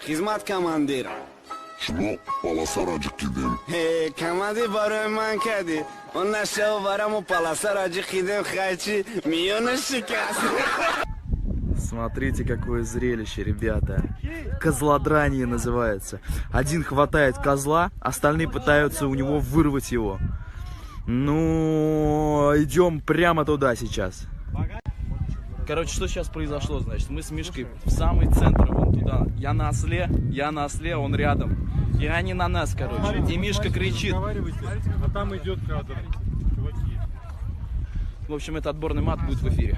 Хизмат, командир. Шумо полосаро ҷиқидем. Э, командир, барои ман кардӣ. Он нашава бараму полосаро ҷиқидем, хайчи миёна шикаст. Смотрите, какое зрелище, ребята. Козлодранье называется. Один хватает козла, остальные пытаются у него вырвать его. Ну, идем прямо туда сейчас. Короче, что сейчас произошло, значит? Мы с Мишкой в самый центр, вон туда. Я на осле, он рядом. И они на нас, короче. И Мишка кричит. А там идет кадр. Чуваки. В общем, это отборный мат будет в эфире.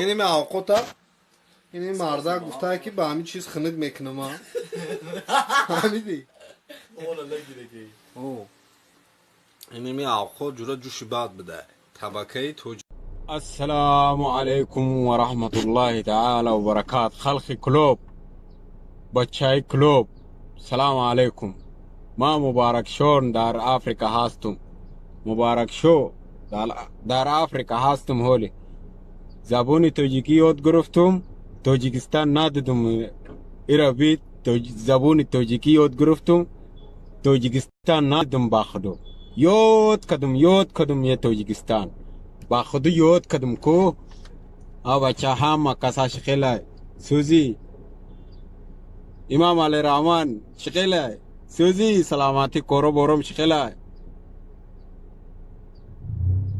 Инеми авқота, ини мардак гуфтае, ки ба ҳамин чиз хунук мекунама, фаҳмидӣ? Инеми авқот ҷура ҷӯши бад буда, табакаи тоҷ. السلام عليكم ورحمة الله تعالى وبركات. خلق كلوب، بچای کلوب، سلام علیکم. ما مبارک شون در افریقا هستم. مبارک شو در افریقا هستم. هولی زبون توجیکی یاد گرفتم. توجیکستان ندیدم ایرا بیت. زبون توجیکی یاد گرفتم، توجیکستان ندیدم. با خودو یاد کدم، یاد کدم یه توجیکستان با خودو یاد کدم کو او بچه هم کسا شخیله سوزی امام علی رحمان شخیله سوزی سلامتی کورو بورم شخیله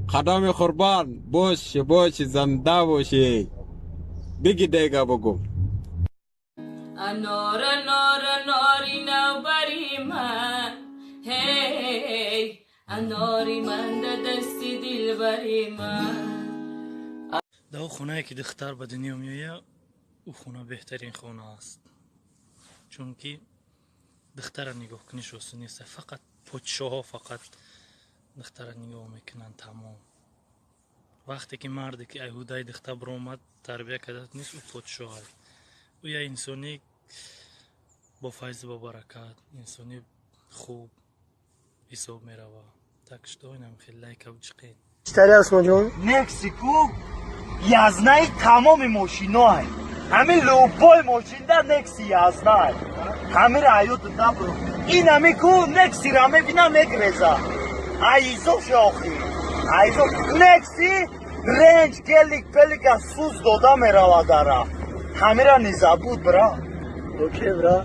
خدام قربان باش باش زنده باشی بگی دیگه بگو. انار انار اناری نوبری من، هی اناری من ده دستی دلبری من. Дар он хонае, ки духтар ба дунё меояд, ӯ хона беҳтарин хона аст, чунки духтара нигоҳ куниш осон нест. Фақат подшоҳо фақат духтара нигоҳ мекунанд, тамом. Вақте ки марде, ки ай ҳудаи духтар биромад, тарбия карда нест, ӯ подшоҳ аст. Ӯ як инсони бо файзу бо баракат, инсони хуб ҳисоб меравад. Так что инам хеле лайка чиқед. Читари, Осмонҷон. Нексику язнаи тамоми мошиноай. Ҳамин любой мошинда Некси язнай. Ҳамира ҳаёту дабро. Инами ку Нексира мебина, мегреза. Айзош охи. Айзош. Некси ренҷ гелик пелика суз дода мерава дара. Ҳамира не забудь, бра. Окей, бра.